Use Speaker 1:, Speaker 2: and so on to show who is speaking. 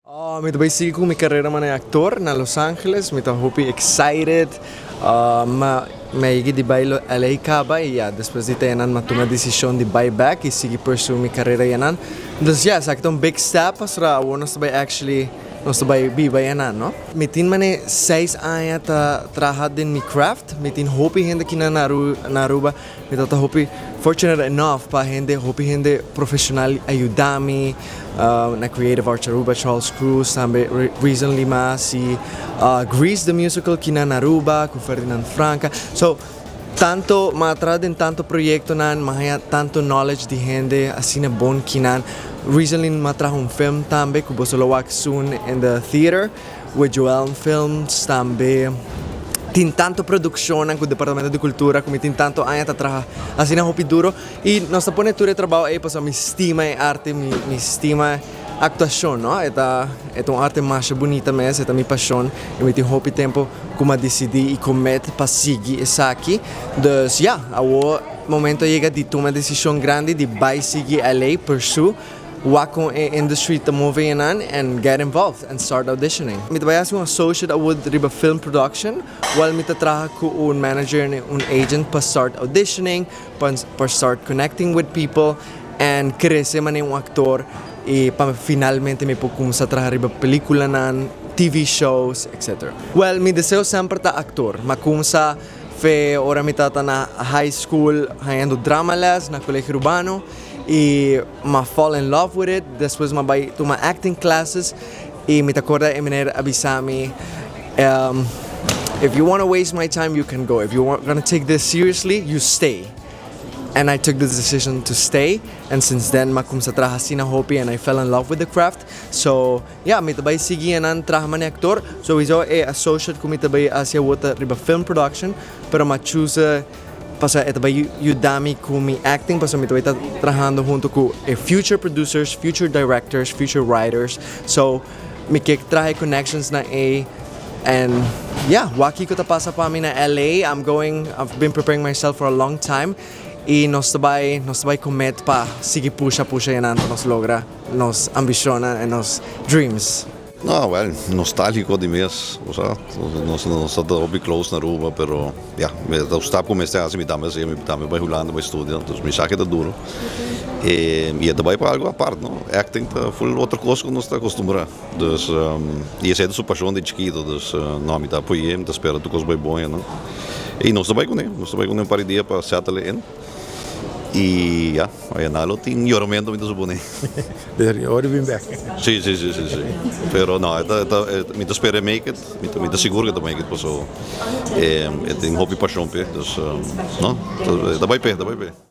Speaker 1: Oh, mi ta bay sigui cu mi carera manera actor na Los Angeles. Mi ta hopi excited. Ma mi a yega di bay LA caba y ya despues di ta enan mi a tuma decision di bay back y sigui pursue mi carera enan. Dus ya, esaki ta un big step pasobra awor nos ta bay actually nos ta bay biba enan, no? Mi tin mane 6 aña ta traha den mi craft. Mi tin hopi hende aki na Aruba. Mi ta hopi fortunate enough pa hende, hopi hende profesional a yuda mi na Creative Arts Aruba, Charles Cruz, tambe recently mas y Grease the Musical aki na Aruba, cu Ferdinand Franca. So, tanto, m'a traha den tanto proyectonan, m'a haya tanto knowledge di hende, asina bon kinan. Recently m'a traha un film tambe, cu boso lo wak soon in the theater, with Joel Films tambe. Tin tanto produccion cu Departamento di Cultura, cu mi tin tanto aña ta traha asina hopi duro. Y nos ta pone tur e trabou ey pasobra mi stima e arte, mi stima actuacion, no? E ta un arte mas bunita mes, ta mi pasion. Y mi tin hopi tempo cu m'a dicidi y commit pa sigui esaki. Dus ja, awor momento a yega di tuma decision grandi di bay sigui LA, pursue wak con e industry ta move einan and get involved and start auditioning. Mi ta bay haci un associate award riba film production, while mi ta traha cu un manager y un agent pa start auditioning, pa start connecting with people and crece manera un actor y pa finalmente mi por cuminsa traha riba peliculanan, TV shows, etc. Well, mi deseo semper ta actor. M'a cuminsa fe ora mi tata na high school hayando drama les na Colegio Urbano y m'a fall in love with it. Despues m'a bay tuma acting classes y mi ta corda e meneer a bisa mi, "If you want to waste my time, you can go. If you want gonna take this seriously, you stay." And I took the decision to stay, and since then m'a cuminsa traha asina hopi and I fell in love with the craft. So yeah, mi ta bay sigui einan traha manera actor. Sowieso e associate cu mi ta bay haci ta riba film production, pero m'a choose pasobra e ta bay yuda mi cu mi acting, pasobra mi ta bay ta trahando hunto cu e future producers, future directors, future writers. So mi kier traha connections na e and yeah, wak kico ta pasa pa mi na LA. I've been preparing myself for a long time. Y nos ta bay commit pa sigui pusha pusha y nos logra nos ambicion y nos dreams.
Speaker 2: No, well, nostalgico di mes, osea, nos ta hopi close na Aruba, pero ja, mi ta stap cu mi ta haci, mi tambe mi tambe bay Hulanda bay studia, anto mi sa cu ta duro. Y e bay pa algo apart, no? Acting ta full otro cos cu nos ta acostumbra. Dus, y esey ta su pasion di chikito, dus, no, mi ta apoya, mi ta spera tur cos bay bon, no? Y nos ta bay cune, nos ta bay cune un par di dia pa settle in. Y ja, ey nan lo tin yoramento, mi ta supone.
Speaker 3: Already been back.
Speaker 2: Si. Pero no, mi ta spera make it, mi ta sigur cu e ta make it, paso e tin hopi pasion p'e, dus, no, ta bay p'e, ta bay p'e.